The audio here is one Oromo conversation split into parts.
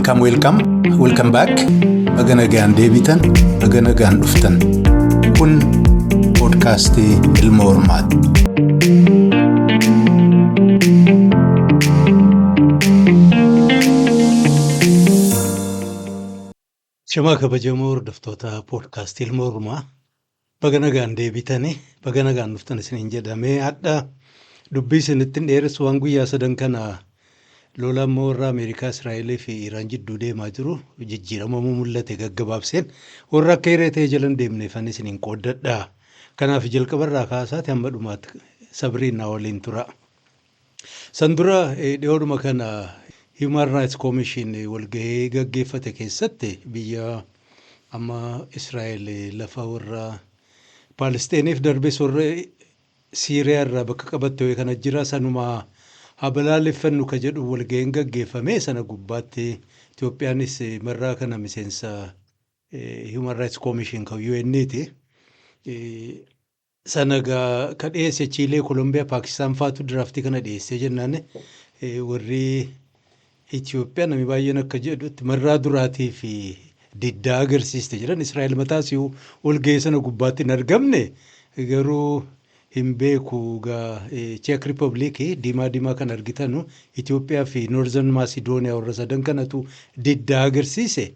Welcome, welcome, welcome back. Baga nagaan deebitan, baga nagaan dhuftan. Kun poodkaastii Ilma Hormaati. Shamaa kabajamoo hordoftoota poodkaastii Ilma Hormaa. Baga nagaan deebitanii, baga nagaan dhuftan isiniin jedhamee hadha dubbii isinitti hin dheeressu waan guyyaa sadan kana lola ammoo warra Ameerikaa, Israa'elii fi Iraan jidduu deemaa jiru jijjiiramamuu mul'ate gaggabaabseen warra akka hiree ta'e jala hin deemneefan isiniin qooddadha. Kanaaf jalqaba irraa kaasaati hamma dhumaatti sabriin na waliin tura. San dura dhiyoodhuma kana Human Rights Commission walgahii gaggeeffate keessatti biyya amma Israa'el lafa warra Paalisteeniif darbes warra Siiriyaa irraa bakka qabatte wayii kana jira sanuma haa balaaleffannu ka jedhu walgahiin gaggeeffame sana gubbaatti Itoophiyaanis marraa kana miseensa Human Rights Commission kan UN'ti. Sana egaa ka dhiyeesse Chiilee, Kolombiyaa, Paakistaan faatu diraaftii kana dhiyeessee jennaan warri Itoophiyaa namni baay'een akka jedhutti marraa duraatii fi diddaa agarsiiste jedhan. Israa'el mataa isii walgahii sana gubbaatti hin argamne garuu hin beeku egaa Cheek Riippabliikii diimaa diimaa kan argitanu Itoophiyaa fi Noorzern Maasidooniyaa warra sadan kanatu diddaa agarsiise.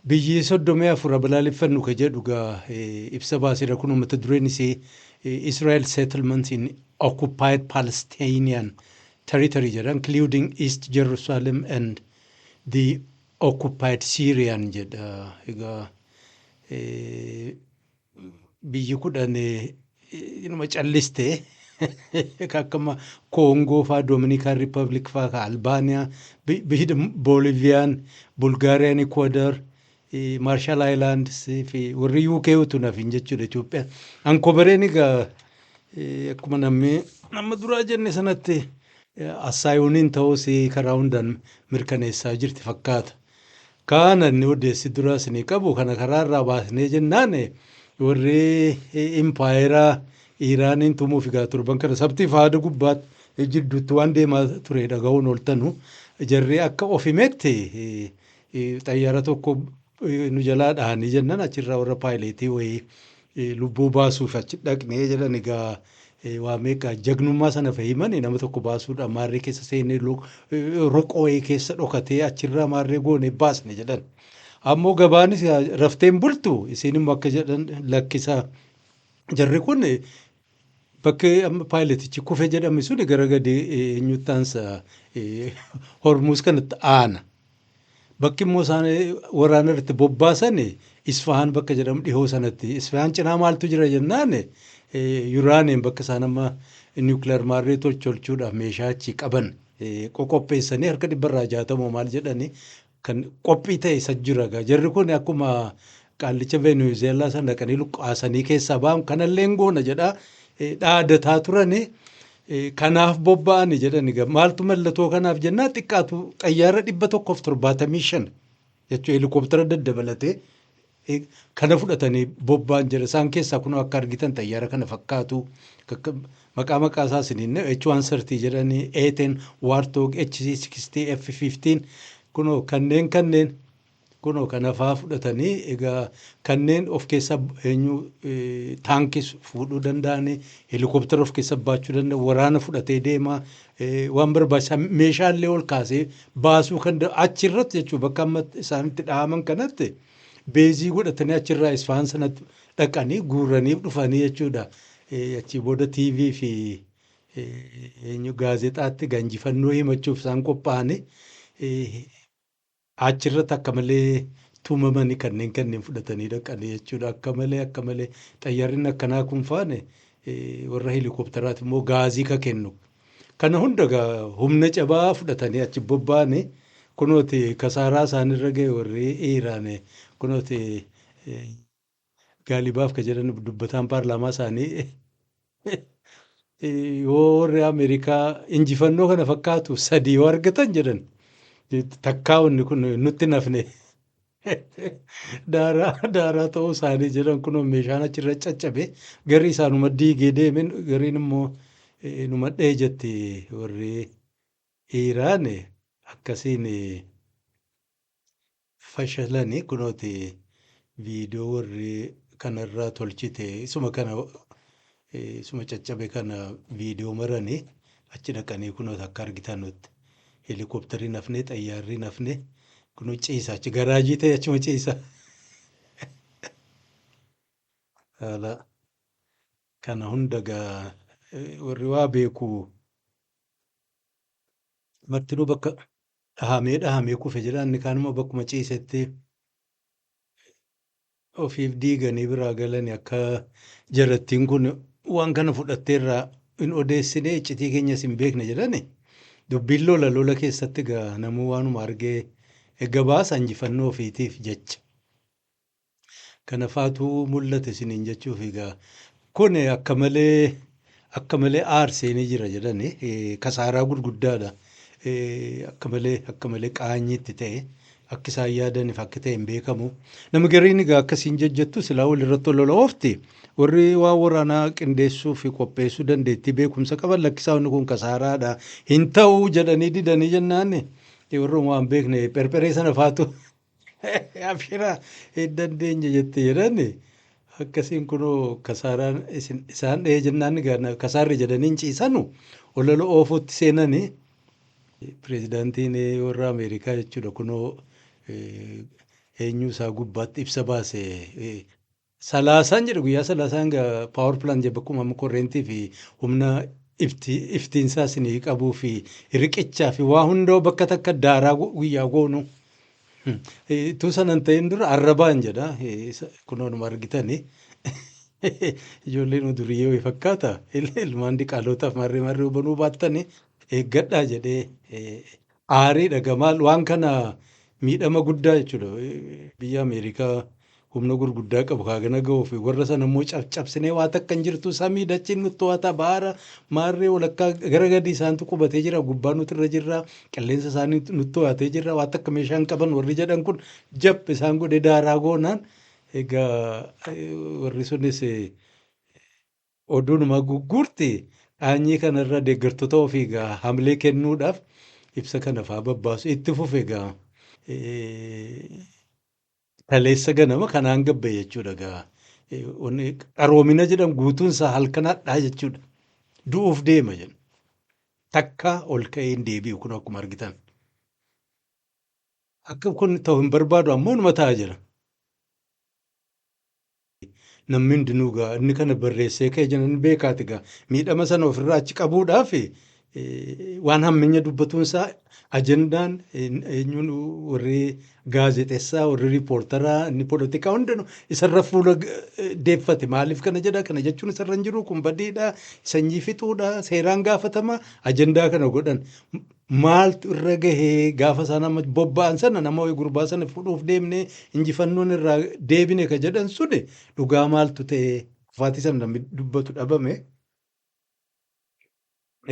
Biyyi 34 haa balaaleffannu ka jedhu egaa ibsa baaseera. Kun mata dureen isii Israel Settlements in Occupied Palestinian Territory jedha, including East Jerusalem and the Occupied Syrian jedha. Egaa biyyi 10 inuma calliste akkama Koongoo faa, Doominikaan Riippaabilik faa, ka Albaaniyaa, biyyi Booliviyaan, Bulgaariyaan, Ikuwador, Maarshaal Aayilaandis fi warri UK utuu nafin jechuudha Itoophiyaa. Ankobareen egaa akkuma namni nama duraa jenne sanatti assaayooniin ta'uus karaa hundaan mirkaneessaa jirti fakkaata. Kana inni odeessi duraa isinii qabu kana karaa irraa baasnee jennaan warri impaayeraa Iiraaniin tumuuf egaa torban kana sabtii faada gubbaatti jidduutti waan deemaa ture dhaga'uun ooltanu jarri akka of himetti xayyaara tokko nu jalaa dhahanii jennaan achirraa warra paayileetii wayii lubbuu baasuuf achi dhaqnee jedhan egaa waa meeqa jagnummaa sana fahiman nama tokko baasuudha maarree keessa seenee roqoo wayii keessa dhokatee achirraa maarree goone baasne jedhan. Ammoo gabaanis rafteen bultu isiin immoo akka jedhan lakkisaa jarri kun bakki amma paayiletichi kufe jedhame suni gara gadi eenyutti aansa Hormuuz kanatti aana. Bakki immoo isaan waraana irratti bobbaasan Isfahaan bakka jedhamu dhihoo sanatti. Isfahaan cinaa maaltu jira jennaan yuraaniyeem bakka isaan amma niwukilaar maarree tolchuudhaaf meeshaa achi qaban qoqopheessanii harka 60% maal jedhanii kan qophii ta'e isa jira. Jarri kun akkuma qaallicha Venezuelaa sana dhaqanii luqqaasanii keessaa ba'an kanallee goona jedhaa dhaadataa turani. Kanaaf bobba'ani jedhan egaa maaltu mallattoo kanaaf jennaa xiqqaatu xayyaara 175 jechuun helikooптara daddabalatee kana fudhatanii bobba'an jedha. Isaan keessaa kunoo akka argitan xayyaara kana fakkaatu maqaa maqaa isaa isiniin H130 jedhanii A10 Warthog HC60 F15 kunoo kanneen kanneen kunoo kana faa fudhatanii egaa kanneen of keessa eenyu taankis fuudhuu danda'anii helikooптara of keessa baachuu danda'an waraana fudhatee deema waan barbaachisaa meeshaalee ol kaasee baasuu kan achirratti jechuun bakka amma isaanitti dhahaman kanatti beezii godhatanii achirraa Isfahan sanatti dhaqanii guuranii dhufanii jechuudha. Achii booda TV fi eenyu gaazexaatti ganjifannoo himachuuf isaan qophaa'anii achirratti akka malee tumamanii kanneen kanneen fudhatanii dhaqanii jechuudha. Akka malee akka malee xayyaarri akkanaa kun faane warra helikooптaraati immoo gaazii ka kennu. Kana hunda humna cabaa fudhatanii achi bobba'anii kunooti kasaaraa isaanirra ga'e warri Iiraan kunooti Gaalibaaf ka jedhan dubbataan paarlaamaa isaanii yoo warri Ameerikaa injifannoo kana fakkaatu sadii yoo argatan jedhan takkaa wanni kun nutti nafne daaraa daaraa ta'uu isaanii jedhan kunoo meeshaan achirra caccabe garii isaanuma diigee deeme gariin immoo numa dhee jetti warri Iiraan akkasiin. Fashalani kunooti viidiyoo warri kanarraa tolchite isuma kana isuma caccabe kana viidiyoo maranii achi dhaqanii kunooti akka argitanutti helikopterri nafne, xayyaarri nafne, kunoo ciisa achi garaajii ta'e achuma ciisa. Haala kana hunda gaa warri waa beeku martinuu bakka dhahamee dhahamee kufe jedha, inni kaan immoo bakkuma ciisetti ofiif diiganii biraa galanii akka jarattiin kun waan kana fudhattee irraa hin odeessine, iccitii keenyas hin beekne jedhani. Dubbiin lola lola keessatti gaa namuu waanuma argee gabaasa injifannoo ofiitiif jecha. Kana faatu mul'ate isiniin jechuuf. Egaa kun akka malee akka malee aarseenii jira jedhani, kasaaraa gurguddaadha. Akka malee akka malee qaanyiitti ta'e, akka isaan yaadaniif akka ta'e hin beekamu. Nama gariin egaa akkasiin jejjettu silaa walirratti lola oofti. Warri waan waraanaa qindeessuu fi qopheessuu dandeettii beekumsa qaban lakkisaa, wanni kun kasaaraadha. Hin ta'u jedhanii didanii jennaan, warri waan beekne perperee sana faatu abshiraa hin dandeenye jette jedhani. Akkasiin kunoo kasaaraan isaan dhahee jennaan, kasaarri jedhanii hin ciisanu, olola oofuutti seenanii. Pireezidaantiin warra Ameerikaa jechuudha kunoo eenyu isaa gubbaatti ibsa baase. Salaasaan jedhe, guyyaa salaasaan power plant jedhe, bakkuma amma korreentii fi humna iftiinsaa isinii qabuu fi riqichaa fi waa hundoo bakka takka daaraa guyyaa goonu. Ituu sana hin ta'in dura arrabaan jedha. Kunoonuma argitanii. Ijoolleen duriyyee wayii fakkaata. Ilmaan diqaalootaaf marree marree hubanuu baattanii eeggadhaa jedhee aariidha gamaal waan kana miidhama guddaa jechuudha. Biyya Ameerikaa humna gurguddaa qabu kaagana ga'uu fi warra sana immoo cabsinee waa takka hin jirtu, samii dachiin nutti waa ta'a, baara maarree walakkaa gara gadi isaantu qubatee jira, gubbaa nuti irra jirra, qilleensa isaanii nutti to'atee jirra, waa takka meeshaan qaban warri jedhan kun jab isaan godhee daaraa goonaan, egaa warri sunis oduunuma gugguurti. Qaanyii kanarra deeggartoota ofii egaa hamlee kennuudhaaf ibsa kana fa'aa babbaasu itti fufe. Egaa kaleessa ganama kanaan gabbe jechuudha egaa. Wanni qaroomina jedhan guutuun isaa halkan hadhaa jechuudha. Du'uuf deema jedhu. Takka ol ka'ee hin deebi'u kun akkuma argitan. Akka kun ta'u hin barbaadu, ammoo numa ta'a jira. Namni hundinuu egaa inni kana barreessee ka'e jiran beekaati, egaa miidhama sana ofirraa achi qabuudhaaf waan hammeenya dubbatuun isaa ajandaan eenyuun warri gaazexessaa, warri riipoortaraa, inni polotikaa hundinuu isarra fuula deeffate. Maaliif kana jedha? Kana jechuun isarra hin jiru, kun badiidha, sanyii fixuudha, seeraan gaafatama. Ajandaa kana godhan maaltu irra gahee? Gaafa isaan amma bobba'an sana nama wayii gurbaa sana fuudhuuf deemnee injifannoon irraa deebine ka jedhan suni dhugaa maaltu ta'e? Kufaatii sana namni dubbatu dhabame.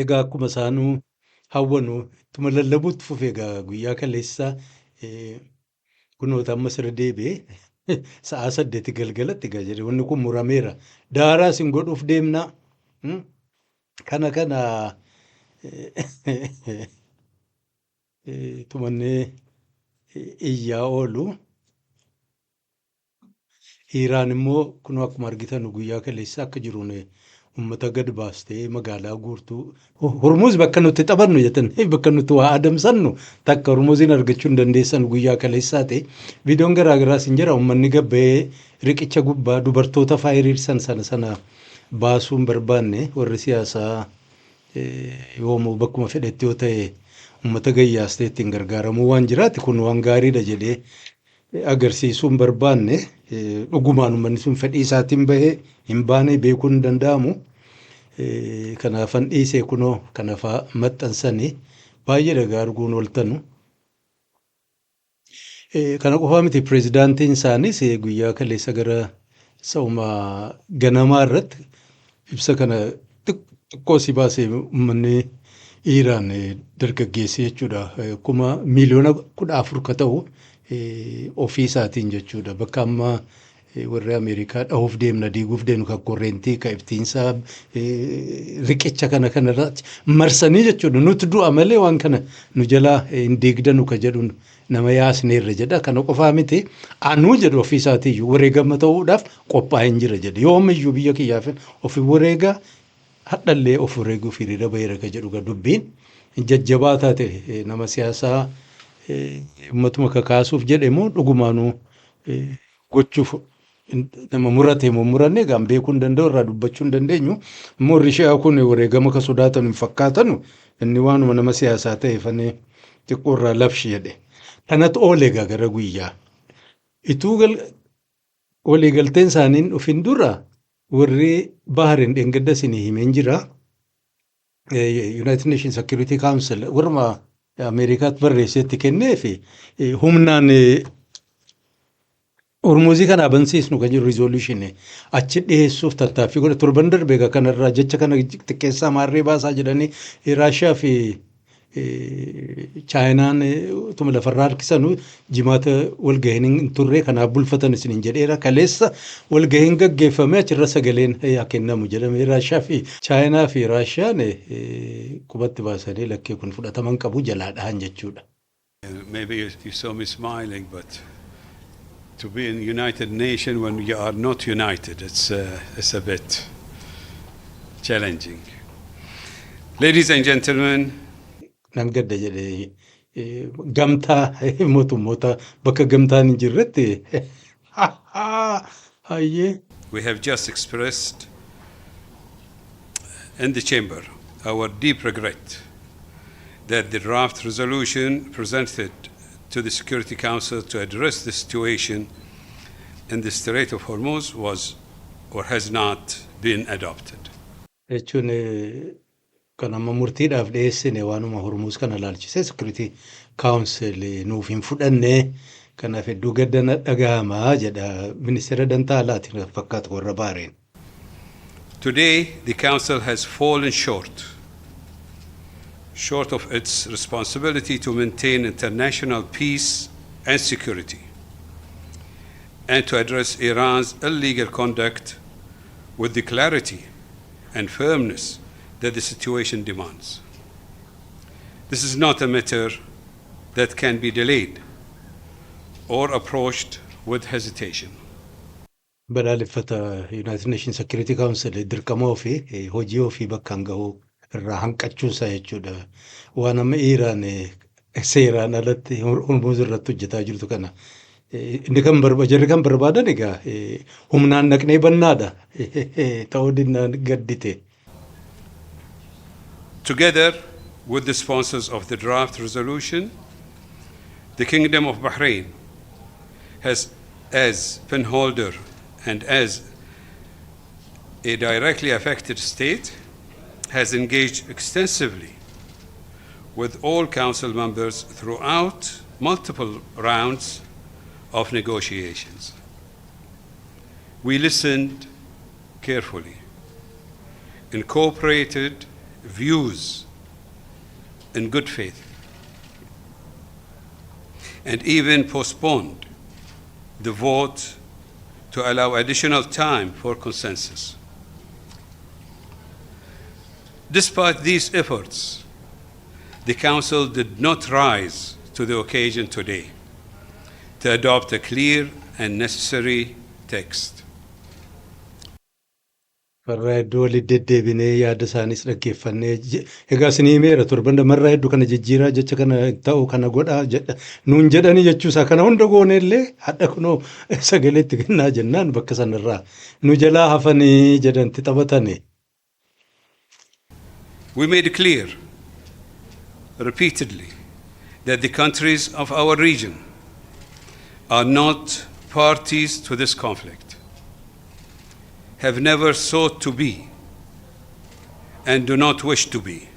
Egaa akkuma isaanuu hawwanu ittuma lallabuutti fufe. Egaa guyyaa kaleessa kunoota amma sirra deebi'ee sa'aa 8 galgalatti egaa jedhe, wanni kun murameera. Daaraa isin godhuuf deemnaa. Kana kana tumannee iyyaa oolu. Iraan immoo kunoo akkuma argitan guyyaa kaleessa akka jiruun uummata gad baastee magaalaa guurtuu Hormuz bakka nutti taphannu jettan, bakka nutti waa adamsannu takka Hormuziin argachuu hin dandeessan. Guyyaa kaleessaa ta'e viidiyoon garaagaraas hin jira, uummanni gabba'ee riqicha gubbaa dubartoota fa'aa hiriirsan sana sana baasuu hin barbaanne. Warri siyaasaa yoomuu bakkuma fedhetti yoo ta'e uummata gayyaastee ittiin gargaaramuu waan jiraate, kun waan gaariidha jedhee agarsiisuu hin barbaanne. Dhugumaan uummanni sun fedhii isaatiin bahee hin baane beekuun hin danda'amu. Kanaafan dhiisee kunoo kanafaa maxxansanii baay'ee dhagaa arguun ooltanu. Kana qofaa miti, pireezidaantiin isaaniis guyyaa kaleessa gara sa'uma ganamaa irratti ibsa kana xiqqoo si baasee, uummanni Iiraan dargaggeessi jechuudha 14,000,000 ka ta'u ofii isaatiin jechuudha bakka amma Warri Ameerikaa dhahuuf deemna, diiguuf deemnu, kan korreentii, kan iftiinsaa, riqicha kana kanarratti marsanii jechuudha. Nuti du'a malee waan kana nu jalaa hin diigdanu ka jedhu nama yaasneerra jedha. Kana qofaa miti, anuu jedhu ofii isaatiiyyuu wareegama ta'uudhaaf qophaa'een jira jedhe. Yoomiyyuu biyya kiyyaaf ofi wareegaa, hadhallee of wareeguuf hiriira baheera ka jedhu. Dubbiin jajjabaa taate nama siyaasaa uummatuma kakaasuuf jedhe moo dhugumaanuu gochuuf nama murate moo muranne egaan beekuu hin danda'u, irraa dubbachuu hin dandeenyu. Immoo warri shi'aa kun wareegama ka sodaatan hin fakkaatanu. Inni waanuma nama siyaasaa ta'e fane xiqqoo irraa labshi jedhe. Kanatu oole. Egaa gara guyyaa ituu waliigalteen isaaniin dhufin dura warri Bahrain dheengadda isinii himeen jira. United Nations Security Council warruma Ameerikaatti barreesseetti kennee fi humnaan Hormuuzii kana abansiisnu kan jiru resolution achi dhiyeessuuf tattaaffii godhe torban darbe. Egaa kanarraa jecha kana xiqqeessaa maarree baasaa jedhanii Raashiyaa fi Chaayinaan utuma lafarraa harkisanu jimaata walgahiin hin turre, kanaaf bulfatan isiniin jedheera. Kaleessa walgahiin gaggeeffame, achirra sagaleen haa kennamu jedhame. Raashiyaa fi Chaayinaa fi Raashiyaan qubatti baasanii lakkee kun fudhataman qabu jalaa dhahan jechuudha. Maybe you saw me smiling, but to be in United Nations when you are not united, it's a bit challenging. Ladies and gentlemen, Nan gadda jedhee, gamtaa mootummoota bakka gamtaan hin jirretti hayyee. We have just expressed in the chamber our deep regret that the draft resolution presented to the Security Council to address the situation in the Strait of Hormuz was or has not been adopted. Jechuun kan amma murtiidhaaf dhiyeessine waanuma Hormuuz kana ilaalchisee Security Council nuuf hin fudhanne, kanaaf hedduu gaddana dhagahamaa jedha ministeera dantaa alaatiin fakkaatu warra Baareen. Today, the Council has fallen short of its responsibility to maintain international peace and security, and to address Iran's illegal conduct with the clarity and firmness that the situation demands. This is not a matter that can be delayed or approached with hesitation. Balaaleffata United Nations Security Council dirqama ofii, hojii ofii bakkaan gahuu irraa hanqachuusaa jechuudha. Waan amma Iiraan seeraan alatti Hormuz irratti hojjetaa jirtu kana. Inni kan jarri kan barbaadan egaa humnaan naqnee bannaadha. Ta'uu dinnaan gaddite. Together with the sponsors of the draft resolution, the Kingdom of Bahrain has, as penholder and as a directly affected state, has engaged extensively with all council members throughout multiple rounds of negotiations. We listened carefully, incorporated views in good faith, and even postponed the vote to allow additional time for consensus. Despite these efforts, the Council did not rise to the occasion today to adopt a clear and necessary text. Farraa hedduu walitti deddeebinee yaada isaanis dhaggeeffannee, egaa isinii himeera torban marraa hedduu kana jijjiiraa, jecha kana ta'u kana godhaa jedha nuun jedhanii jechuusaa. Kana hunda goone illee hadha kunoo sagalee itti kennaa jennaan bakka sanarraa nu jalaa hafanii jedhanti taphatani. We made clear repeatedly that the countries of our region are not parties to this conflict, have never sought to be, and do not wish to be.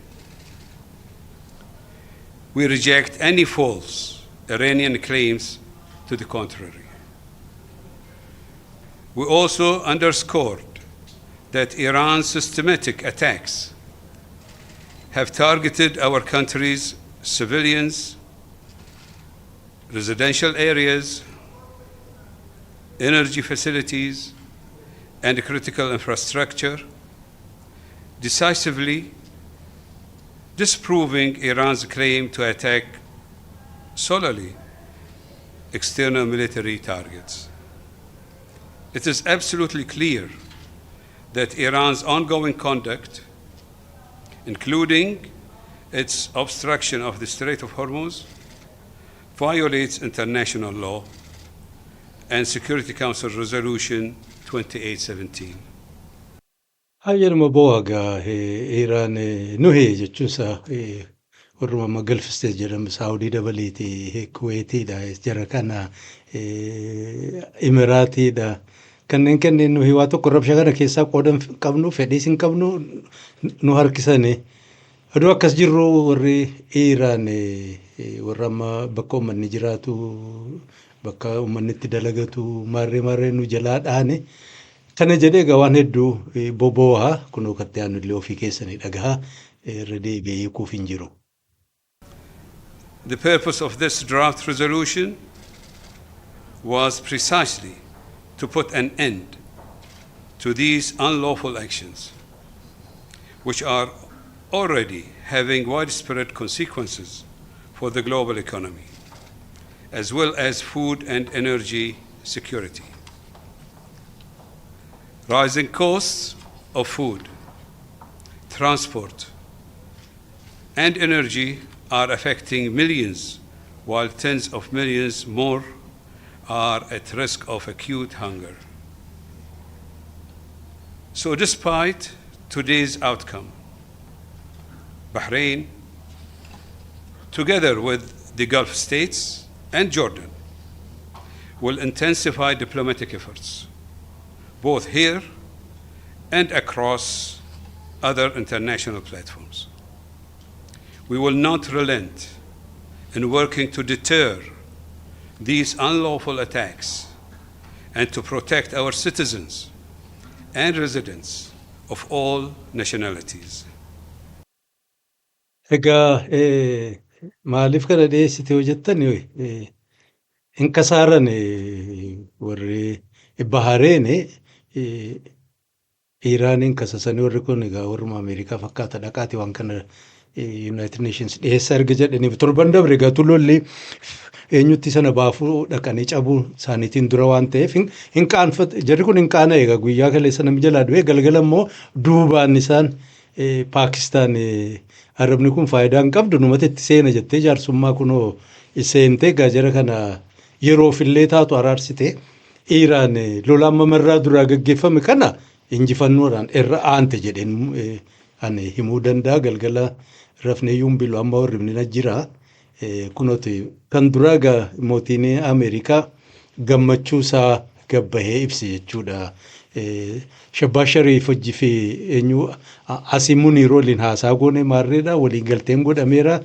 We reject any false Iranian claims to the contrary. We also underscored that Iran's systematic attacks have targeted our country's civilians, residential areas, energy facilities, and critical infrastructure, decisively disproving Iran's claim to attack solely external military targets. It is absolutely clear that Iran's ongoing conduct, including its obstruction of the Strait of Hormuz, violates international law and Security Council Resolution 2817. Hayyaduma bo'aa Iraan nuhi jechuunsa warruma amma Gulf State jedhamu, Saawudii dabaleeti, Kuweetiidha, jara kana Imiraatiidha. Kanneen nuhi waa tokko rabsha kana keessaa qooda qabnu, fedhiis hin qabnu, nu harkisani. Aduu akkas jirru warri Iraan warra amma bakka uummanni jiraatu, bakka uummanni itti dalagatu maarree maarree nu jalaa dhaane. Kana jedhee egaa waan hedduu boboohaa kunoo katti aanu illee ofii keessanii dhagahaa, irra deebi'ee hiikuuf hin jiru. The purpose of this draft resolution was precisely to put an end to these unlawful actions, which are already having widespread consequences for the global economy, as well as food and energy security. Rising costs of food, transport, and energy are affecting millions, while tens of millions more are at risk of acute hunger. So, despite today's outcome, Bahrain, together with the Gulf states and Jordan, will intensify diplomatic efforts, both here and across other international platforms. We will not relent in working to deter these unlawful attacks and to protect our citizens and residents of all nationalities. Egaa maaliif kana dhiyeessite yoo jettan, hin kasaaran warri Bahareen Iraaniin kasasanii. Warri kun egaa warruma Ameerikaa fakkaata. Dhaqaati waan kana United Nations dhiyeessa erga jedhaniif, torban dabre egaa lolli eenyutti sana baafuu dhaqanii cabuu isaaniitiin dura waan ta'eef hin qaanfatu jarri kun, hin qaana. Egaa guyyaa kaleessa namni jalaa du'e, galgala immoo duubaan isaan Paakistaan arabni kun faayidaa hin qabdu, numata itti seena jettee jaarsummaa kunoo seentee egaa jara kana yeroof illee taatu araarsite. Iraan lola amma marraa duraa gaggeeffame kana injifannoodhaan irra aante jedheen ani himuu danda'a. Galgala rafnee iyyuu bilu, amma warri na jira. Kunooti kan duraa egaa mootiin Ameerikaa gammachuu isaa gabbahee ibse jechuudha. Shabbaa Shariif hojii fi eenyu asii Muniir waliin haasaa goone, maarreedha, waliin galteen godhameera.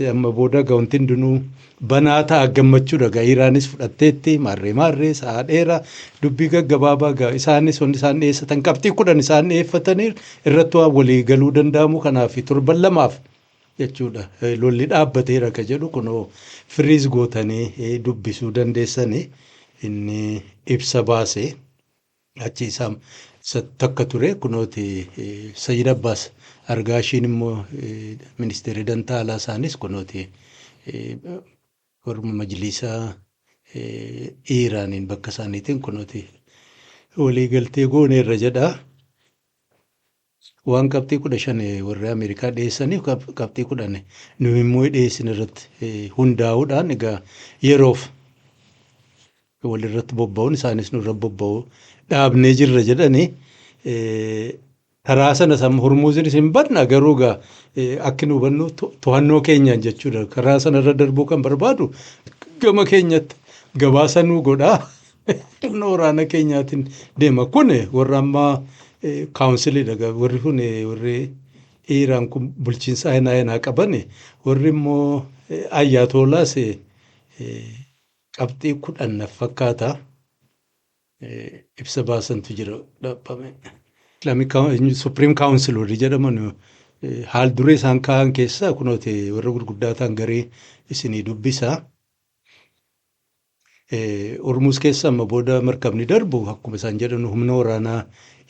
Amma booda wanti hundinuu banaa ta'a, gammachuudha. Egaa Iraanis fudhatteetti maarree maarree sa'a dheeraa dubbii gaggabaabaa egaa isaanis wanti isaan dhiyeessatan qabxii 10 isaan dhiyeeffatanii irratti waan walii galuu danda'amu. Kanaaf torban 2f jechuudha. Lolli dhaabbateera ka jedhu kunoo freeze gootanii dubbisuu dandeessanii inni ibsa baase. Achi isaa takka ture kunooti Sayyid Abbaas Argaashiin immoo ministeerri dantaa alaa isaanis kunooti warra majlisaa Iraaniin bakka isaaniitiin kunooti waliigaltee gooneerra jedha. Waan qabxii 15 warri Ameerikaa dhiyeessaniif qabxii 10 nu immoo dhiyeessin irratti hundaa'uudhaan egaa yeroof walirratti bobba'uun isaanis nurra bobba'uu dhaabnee jirra jedhanii. Karaa sana sama Hormuuziin hin badna, garuu egaa akki nu hubannu to'annoo keenyaan jechuudha. Karaa sanarra darbuu kan barbaadu gama keenyatti gabaasa nuu godhaa. Humna waraana keenyaatiin deema. Kun warra ammaa counciliidha. Warri kun warri Iraan kun bulchiinsa ayinaa ayinaa qaban, warri immoo Ayyaatoolaas qabxii 10 na fakkaata. Ibsa baasantu jira dhaabame. Islamic Supreme Council warri jedhaman haal duree isaan kaa'an keessaa kunooti warra gurguddaa ta'an garee isinii dubbisa. Hormuz keessa amma booda markabni darbu akkuma isaan jedhan humna waraanaa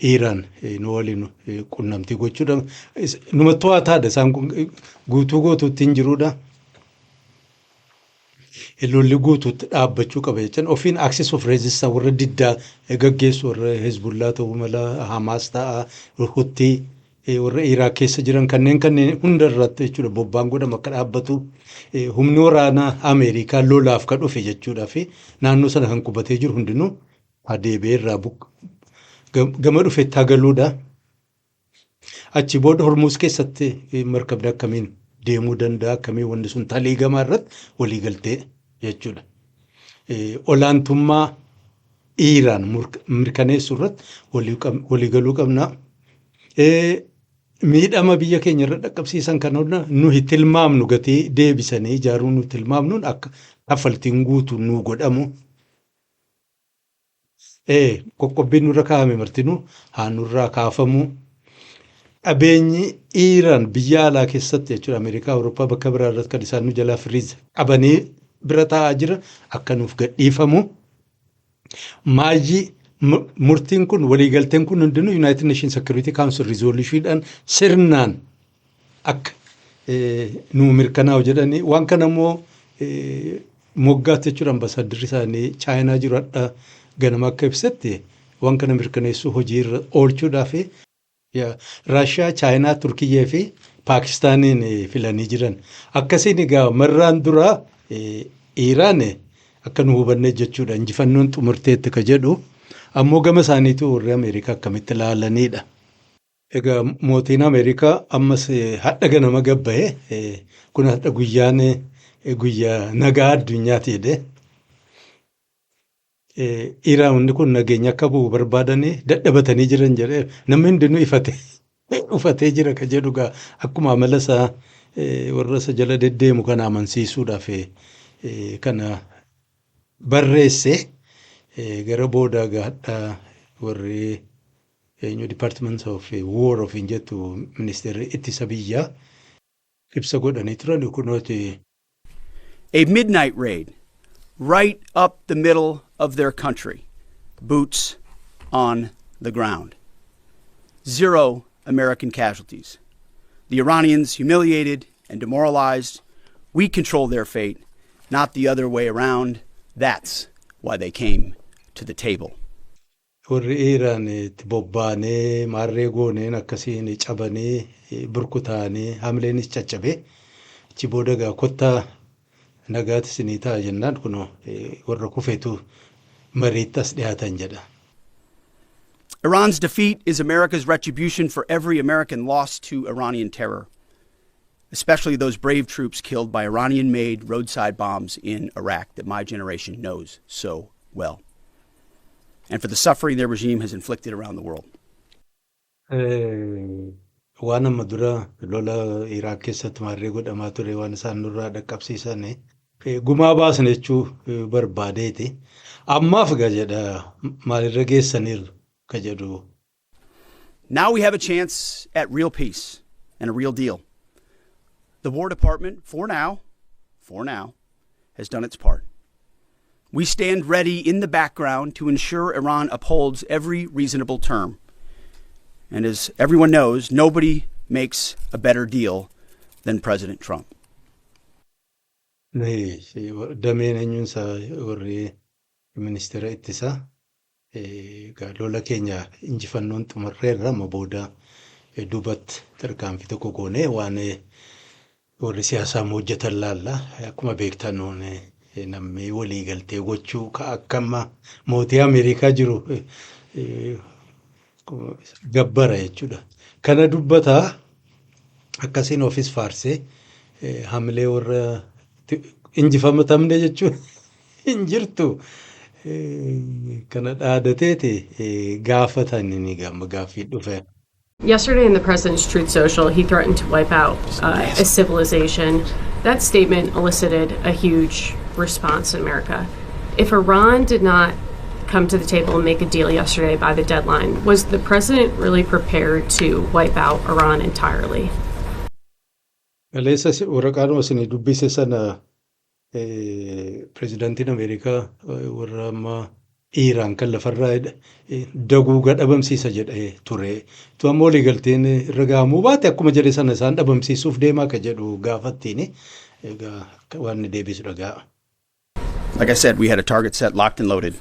Iiraan nu waliin qunnamtii gochuudha. Numa to'ataadha, isaan kun guutuu guutuutti hin jiruudha. Lolli guutuutti dhaabbachuu qaba jechaan ofiin axis of resistance warra diddaa gaggeessu, warra Hezbullaa ta'uu mala, Hamaas ta'a, Huttii, warra Iraaq keessa jiran kanneen hunda irratti jechuudha bobbaan godhamu akka dhaabbatu, humni waraanaa Ameerikaa lolaaf ka dhufe jechuudha fi naannoo sana kan qubatee jiru hundinuu adeebi'ee irraa gama dhufetti hagaluudha. Achi booda Hormuuz keessatti markabni akkamiin deemuu danda'a, akkamiin wanni sun taliigamaa irratti waliigaltee jechuudha. Olaantummaa Iiraan mirkaneessuu irratti waliigaluu qabna. Miidhama biyya keenya irra dhaqqabsiisan kana hunda nuyi tilmaamnu gatii deebisanii ijaaruu nu tilmaamnuun akka kaffaltiin guutu nu godhamu. Qoqqobbiin nurra kaa'ame martinuu haa nurraa kaafamu. Qabeenyi Iiraan biyya alaa keessatti jechuudha, Ameerikaa, Awurooppaa, bakka biraa irratti kan isaan nu jalaa freeze qabanii bira taa'aa jira akka nuuf gadhiifamu. Maayyii murtiin kun, waliigalteen kun hundinuu United Nations Security Council resolutionidhaan sirnaan akka nuu mirkanaa'u jedhanii, waan kana immoo moggaatti jechuudha ambasaadarri isaanii Chaayinaa jiru hadha ganama akka ibsetti waan kana mirkaneessuu hojiirra oolchuudhaaf Raashiyaa, Chaayinaa, Turkiyyee fi Paakistaaniin filanii jiran. Akkasiin egaa marraan duraa Iiraan akka nu hubannee jechuudha injifannoon xumurteetti ka jedhu ammoo gama isaaniitu warri Ameerikaa akkamitti ilaalanidha. Egaa mootiin Ameerikaa ammas hadha ganama gabbahe, kun hadha guyyaan guyyaa nagaa addunyaati jedhee. Iiraanonni kun nageenya akka bu'u barbaadanii dadhabatanii jiran jedhee, namni hundinuu ifate ufatee jira ka jedhu gaa akkuma amala isaa warra isa jala deddeemu kana amansiisuudhaaf kana barreesse. Gara boodaa gaa hadha warri eenyu Department of War of hin jettu, ministeerri ittisa biyyaa ibsa godhanii turan kunooti. A midnight raid right up the middle of their country, boots on the ground. Zero American casualties. The Iranians humiliated and demoralized. We control their fate, not the other way around. That's why they came to the table. Warri Iiraan itti bobba'anii maarree gooneen akkasiin cabanii burkutaanii hamleenis caccabee achi booda egaa kottaa nagaatti isinii ta'a jennaan kunoo warra kufetu mariitti as dhiyaatan jedha. Iran's defeat is America's retribution for every American lost to Iranian terror, especially those brave troops killed by Iranian made roadside bombs in Iraq that my generation knows so well, and for the suffering their regime has inflicted around the world. Waan amma dura lola Iraaq keessatti maarree godhamaa ture, waan isaan nurraa dhaqqabsiisan gumaa baasne jechuu barbaadeeti. Ammaaf egaa jedha maalirra geessaniiru ka jedhu. Now we have a chance at real peace and a real deal. The War Department, for now, has done its part. We stand ready in the background to ensure Iran upholds every reasonable term. And as everyone knows, nobody makes a better deal than President Trump. Dameen eenyuunsaa warri ministeera ittisaa lola keenya injifannoon xumurreerra, amma booda duubatti tarkaanfii tokko goonee waan warri siyaasaa hojjetan laalla. Akkuma beektan namni waliigaltee gochuu akka amma mootii Ameerikaa jiru gabbara jechuudha. Kana dubbataa akkasiin ofis faarsee hamilee warra injifamatamne jechuun hin jirtu. Kana dhaadateeti gaafatan inni gama gaaffii dhufe. Yesterday in the president's Truth Social, he threatened to wipe out a civilization. That statement elicited a huge response in America. If Iran did not come to the table and make a deal yesterday by the deadline, was the president really prepared to wipe out Iran entirely? Kaleessa waraqaanuma isinii dubbise sana Pireezidaantiin Ameerikaa warra amma Iiraan kan lafarraa daguuga dhabamsiisa jedhee ture. Tu ammoo waliigalteen irra gahamuu baate akkuma jedhe sana isaan dhabamsiisuuf deemaa ka jedhu gaafattiin. Egaa waan inni deebisu dhagaa. Like I said, we had a target set locked and loaded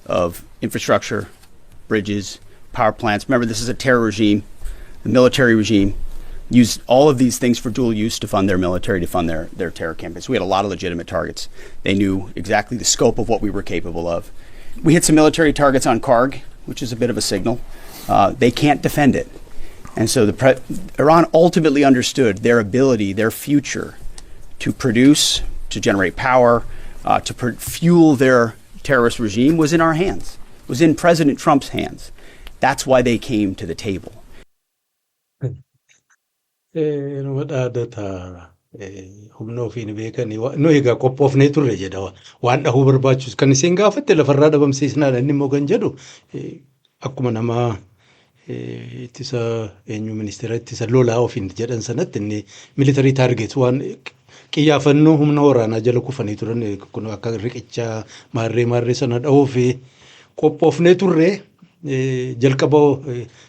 of infrastructure, bridges, power plants. Remember, this is a terror regime, the military regime used all of these things for dual use to fund their military, to fund their terror campaigns. We had a lot of legitimate targets. They knew exactly the scope of what we were capable of. We hit some military targets on Kharg, which is a bit of a signal. They can't defend it. And so Iran ultimately understood their ability, their future to produce, to generate power, to fuel their terrorist regime was in our hands, was in President Trump's hands. That's why they came to the table. Nama dhaadata, humna ofiin beekanii nu egaa qophoofnee turre jedha. Waan dhahuu barbaachisu kan isin gaafatte lafarraa dhabamsiisnaadha. Inni immoo kan jedhu akkuma nama ittisa eenyu ministeera ittisa lolaa ofiin jedhan sanatti inni military target waan qiyyaafannoo humna waraanaa jala kufanii turan kun akka riqichaa maarree maarree sana dhahuu fi qophoofnee turre. Jalqaba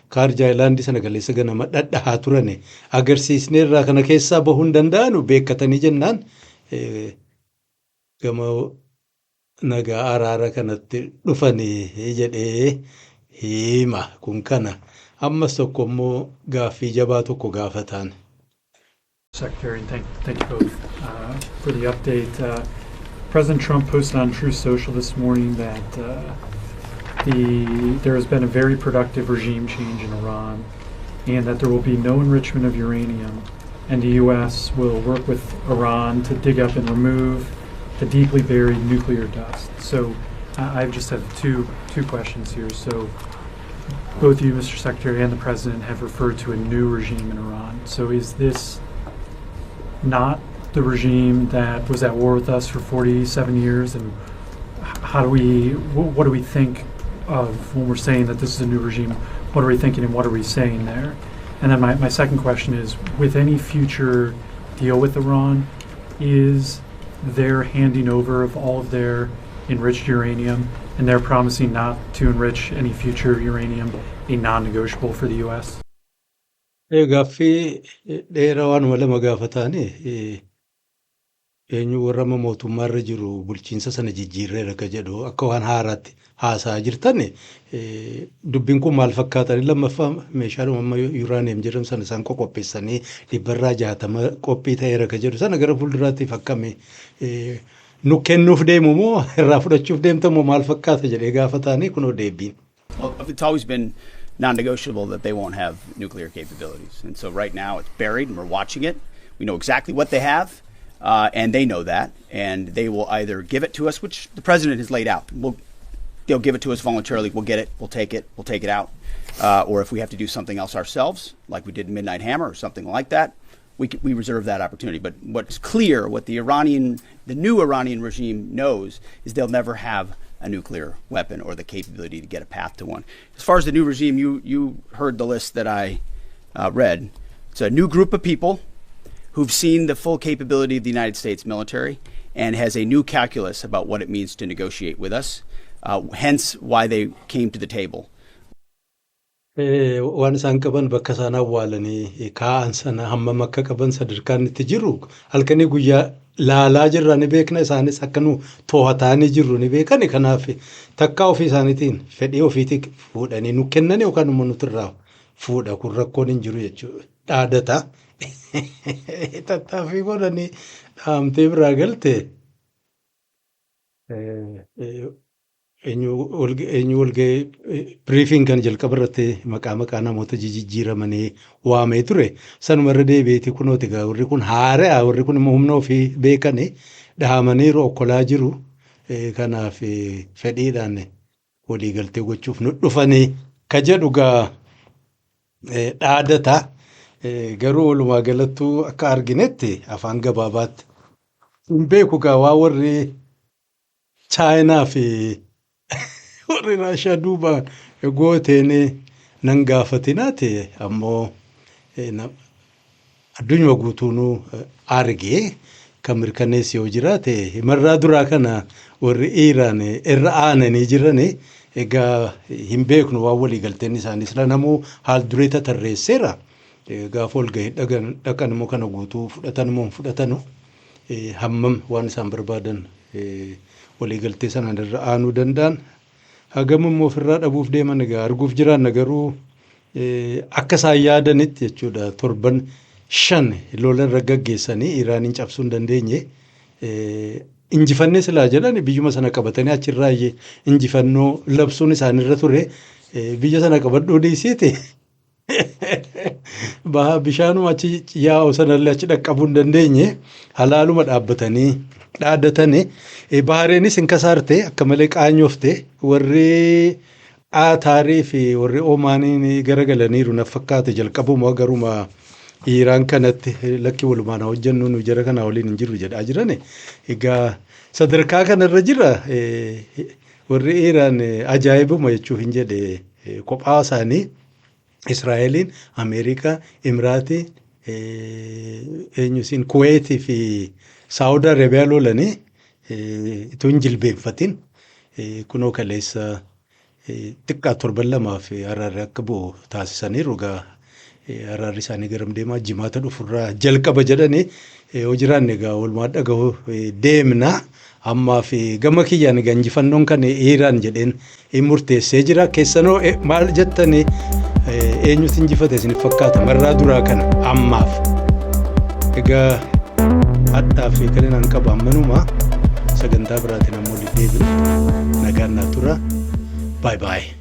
Kharg Island sana galeessa ganama dhadhahaa turan agarsiisneerraa kana keessaa bahuu hin danda'anu beekkatanii jennaan gama nagaa araara kanatti dhufanii jedhee hima. Kun kana ammas tokko immoo gaaffii jabaa tokko gaafataan. Secretary, and thank you both for the update. President Trump posted on Truth Social this morning that there has been a very productive regime change in Iran and that there will be no enrichment of uranium, and the U.S. will work with Iran to dig up and remove the deeply buried nuclear dust. So I just have two questions here. So both you, Mr. Secretary, and the President have referred to a new regime in Iran. So is this not the regime that was at war with us for 47 years? And what do we think of when we're saying that this is a new regime? What are we thinking and what are we saying there? And then my second question is, with any future deal with Iran, is their handing over of all of their enriched uranium and their promising not to enrich any future uranium a non-negotiable for the U.S.? Gaaffii dheeraa waanuma lama gaafataani. Eenyu warra amma mootummaarra jiru bulchiinsa sana jijjiirreera ka jedhu akka waan haaraatti haasa'aa jirtan, dubbiin kun maal fakkaatan? Lammaffaa, meeshaadhuma amma uranium jedhamu sana isaan qoqopheessanii 60% qophii ta'eera ka jedhu sana gara fuulduraattiif akkami nu kennuuf deemu moo irraa fudhachuuf deemta moo maal fakkaata jedhee gaafataanii kunoo deebiin. Well, it's always been non-negotiable that they won't have nuclear capabilities. And so right now it's buried and we're watching it. We know exactly what they have, and they know that. And they will either give it to us, which the president has laid out. They'll give it to us voluntarily. We'll get it. We'll take it. We'll take it out. Or if we have to do something else ourselves, like we did in Midnight Hammer or something like that, we reserve that opportunity. But what's clear, what the new Iranian regime knows is they'll never have a nuclear weapon or the capability to get a path to one. As far as the new regime, you heard the list that I read. It's a new group of people who've seen the full capability of the United States military and has a new calculus about what it means to negotiate with us. Hence why they came to the table. Waan isaan qaban bakka isaan awwaalanii kaa'an sana hammam akka qaban sadarkaan itti jiru halkanii guyyaa laalaa jirra ni beekna, isaanis akka nu to'ataanii jirru ni beekani. Kanaaf takkaa ofii isaaniitiin fedhii ofiitii fuudhanii nu kennan yookaan immoo nuti irraa fuudha, kun rakkoon hin jiru jechuudha. Dhaadata tattaaffii godhanii dhaamtee biraa galte. Eenyu walga'ii briefing kan jalqaba irratti maqaa namoota jijjiiramanii waamee ture sanuma irra deebi'eeti. Kunooti egaa warri kun haaraa, warri kun immoo humna ofii beekanii dhahamaniiru, okkolaa jiru. Kanaaf fedhiidhaan waliigaltee gochuuf nu dhufanii ka jedhu gaa dhaadata. Garuu walumaa galattuu akka arginetti afaan gabaabaatti hin beeku gaa waa warri Chaayinaa fi warri Raashaa duubaan gooteen nan gaafatinaati. Ammoo addunyuma guutuunuu argee. Kan mirkaneesse yoo jiraate, marraa duraa kana warri Iiraan irra aananii jiran. Egaa hin beeknu waan waliigalteen isaanii sila namuu haal duree tatarreesseera. Gaafa ol gahee dhaqan immoo kana guutuu fudhatan immoo hin fudhatanu, hammam waan isaan barbaadan waliigaltee sanaan irra aanuu danda'an, hagam immoo ofirraa dhabuuf deeman, egaa arguuf jiraanna. Garuu akka isaan yaadanitti jechuudha, torban 5 lola irra gaggeessanii Iraaniin cabsuu hin dandeenye. Injifannee silaa jedhan biyyuma sana qabatanii achirraa injifannoo labsuun isaanirra ture. Biyya sana qabadhuu dhiisiiti, baha bishaanuma achi yaa'u sanallee achi dhaqqabuu hin dandeenye. Halaaluma dhaabbatanii dhaadatanii. Bahareenis hin kasaarte, akka malee qaanyofte. Warri Qaataarii fi warri Omaaniin garagalaniiru na fakkaate jalqabuma garuma Iiraan kanatti, lakki walumaan haa hojjennu, nu jara kanaa waliin hin jirru jedhaa jiran. Egaa sadarkaa kanarra jira warri Iiraan. Ajaa'ibuma jechuuf hin jedhe, kophaa isaanii Israa'eliin, Ameerikaa, Imiraatii, eenyu isiin, Kuweetii fi Saawud Arabiyaa lolanii itoo hin jilbeenfatin kunoo kaleessa xiqqaa torban 2f araarri akka bu'u taasisaniiru. Egaa araarri isaanii garam deemaa? Jimaata dhufurraa jalqaba jedhanii. Yoo jiraanne egaa walumaa dhagahu deemna. Ammaa fi gama kiyyaan egaa injifannoon kan Iiraan jedheen murteessee jira. Keessanoo maal jettanii? Eenyutu injifate isin fakkaata marraa duraa kana ammaaf? Egaa hadhaa fi kan inni qabu ammanuma. Sagantaa biraatiin ammoo deebinu. Nagaan naa tura. Bye bye.